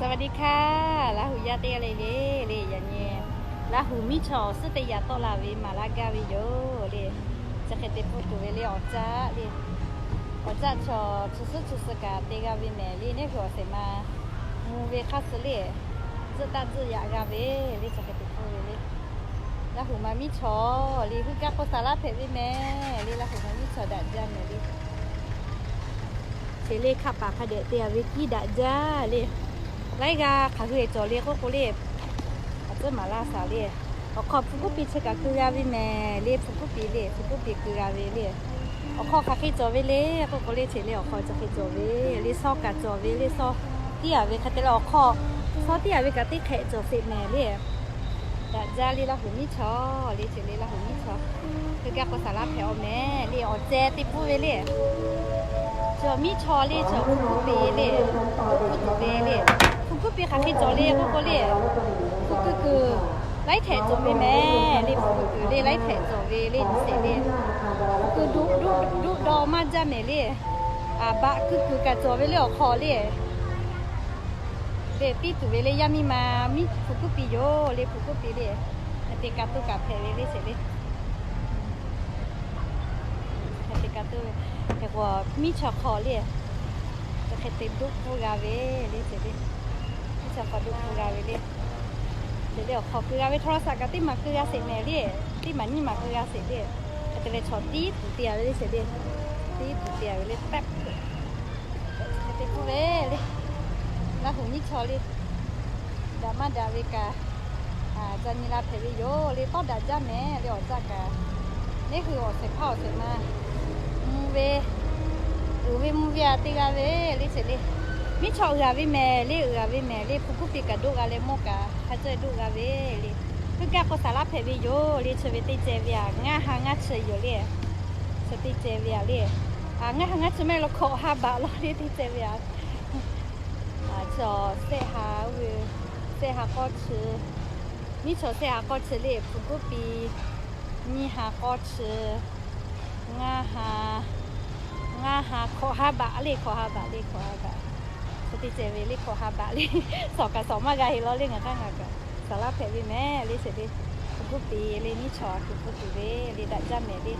สวัสดีค่ะ Laˇ huˍ yaˇ teˇ g'aˇ le le le, yaꞈ nyi Laˇ huˍ miˉ chaw awˬ suhˉ teˇ yaꞈ tawˆ la ve maˍ laˇ gaˇ ve yoˬ le. Chi hk'e te pfuhˇ tuˬ ve le awˬ caˆ le. Awˬ caˆ chaw chi suhˉ chi suhˉ kaꞈ te g'a ve mehˍ le. Neˇ hui awˬ shehˍ ma mvuh ve hk'aˇ suh le, tcuhˆ taˆ tcuhˆ yaꞈ g'a ve le. Chi hk'e te pfuhˇ ve le. Laˇ huˍ ma miˉ chaw le, hui kaˇ k'o saˍ laˇ hpehꞈ ve mehˍ le. Laˇ huˍ ma miˉ chaw daꞈ jaˇ mehˍ le. Cheˬ le hkaˆ paˍ hk'a dehꞈ te a ve kiˇ daꞈ jaˇ le. Laiˉ g'aˇ hk'aˬ hui cawˬ le k'oˆ k'o le, a tcuhˉ maˍ laˇ shaˍ le. Awˬ hk'aw hpu kuˉ pi chi kaꞈ keu g'a ve mehˍ le. Hpu kuˉ pi le, hpu kuˉ pi keu g'a ve le. Awˬ hk'aw hk'aˬ hk'e cawˬ ve le k'oˆ k'o le, cheˬ le awˬ hk'aw chi hk'e cawˬ ve le. Sawˇ kaꞈ cawˬ ve le. Sawˇ tiˉ a ve hk'e te le awˬ hk'aw, sawˇ tiˉ a ve kaꞈ teˇ hk'ehꞈ cawˬ sheˍ mehˍ le. Daꞈ jaˇ le Laˇ huˍ miˉ chaw le. Cheˬ le Laˇ huˍ miˉ chaw, hui kaˇ k'o saˍ laˇ hpehꞈ a mehˍ le. Awˬ ceh te pfuhˇ ve le. Chaw miˉ chaw le, chaw hpu kuˉ pi le, hpu kuˉ tuˬ ve le. Hpu kuˉ pi hk'aˬ hk'e cawˬ le k'oˆ k'o le, hpu kuˉ kuiˬ laiˉ htehꞈ cawˬ ve mehˍ le. Hpu kuˉ kuiˬ le laiˉ htehꞈ cawˬ ve le. Nyi sheˍ le, hpu kuˉ duˆ duˆ duˆ daw maˇ jaˇ mehˍ le. Baꞈ kuˉ kuiˬ kaꞈ cawˬ ve le awˬ hk'aw le. Le tiˉ tuˬ ve le. Yaˇ miˇ ma miˉ hpu kuˉ pi yoˬ le. Hpu kuˉ pi le, hk'e te ka tuˇ kaꞈ hpehꞈ ve le. Cheˬ le, hk'e te ka tuˇ ve, hk'e k'o miˉ chaw hk'aw le, chi hk'e te duˆ pfuhˇ g'a ve le. Cheˬ le, miˉ chaw hk'aw duˆ pfuhˇ g'a ve le. Cheˬ le, awˬ hk'aw keu g'a ve htawˇ laˇ shaꞈ kaꞈ teˇ maˬ keu g'a sheˍ mehˍ le. Teˇ maˬ nyiˇ maˬ keu g'a sheˍ le. Hk'e te leh chaw tiˉ tuˬ te a ve le. Cheˬ le, tiˉ tuˬ te a ve le. Hk'e te k'oˆ ve le, Laˇ huˍ miˉ chaw le, daꞈ maˇ daꞈ ve kaꞈ, ca nyi la hpehꞈ ve yoˬ le. Tawˇ daꞈ jaˇ mehˍ le awˬ caˆ kaꞈ. Neˇ hui awˬ shehˍ hpaˇ awˬ shehˍ ma mvuh ve, uiˍ ve mvuh ve aꞈ te g'a ve le. Cheˬ le, miˉ chaw uiˍ a ve mehˍ le. Uiˍ a ve mehˍ le. Hpu kuˉ pi kaꞈ doˆ g'a leh mawˇ kaꞈ hk'a caweh doˆ g'a ve le. Hui kaˇ k'o saˍ laˇ hpehꞈ ve yoˬ le. Chi ve teˇ ceh ve aꞈ ngaˇ ha ngaˇ chi yoˬ le. Chi teˇ ceh ve aꞈ le, ngaˇ ha ngaˇ chi maˇ heˆ law hkawꞈ ha baꞈ law le teˇ ceh ve aꞈ. Chaw sehˆ ha, sehˆ ha k'awˇ chi, miˉ chaw sehˆ ha k'awˇ chi le. Hpu kuˉ pi nyiˇ ha k'awˇ chi, ngaˇ ha, ngaˇ ha hkawꞈ ha baꞈ le. Hkawꞈ ha baꞈ le. Hkawꞈ ha baꞈ. Chi teˇ ceh ve le. Hkawꞈ ha baꞈ le. Shawˍ kaꞈ shawˍ maˇ g'a heˆ law le. Ngaˬ hk'aˇ ngaˬ kaꞈ saˍ laˇ hpehꞈ ve mehˍ le. Cheˬ le, hpu kuˉ pi le. Miˉ chaw a kuiˬ hpu kuiˬ ve le. Daꞈ jaˇ mehˍ le.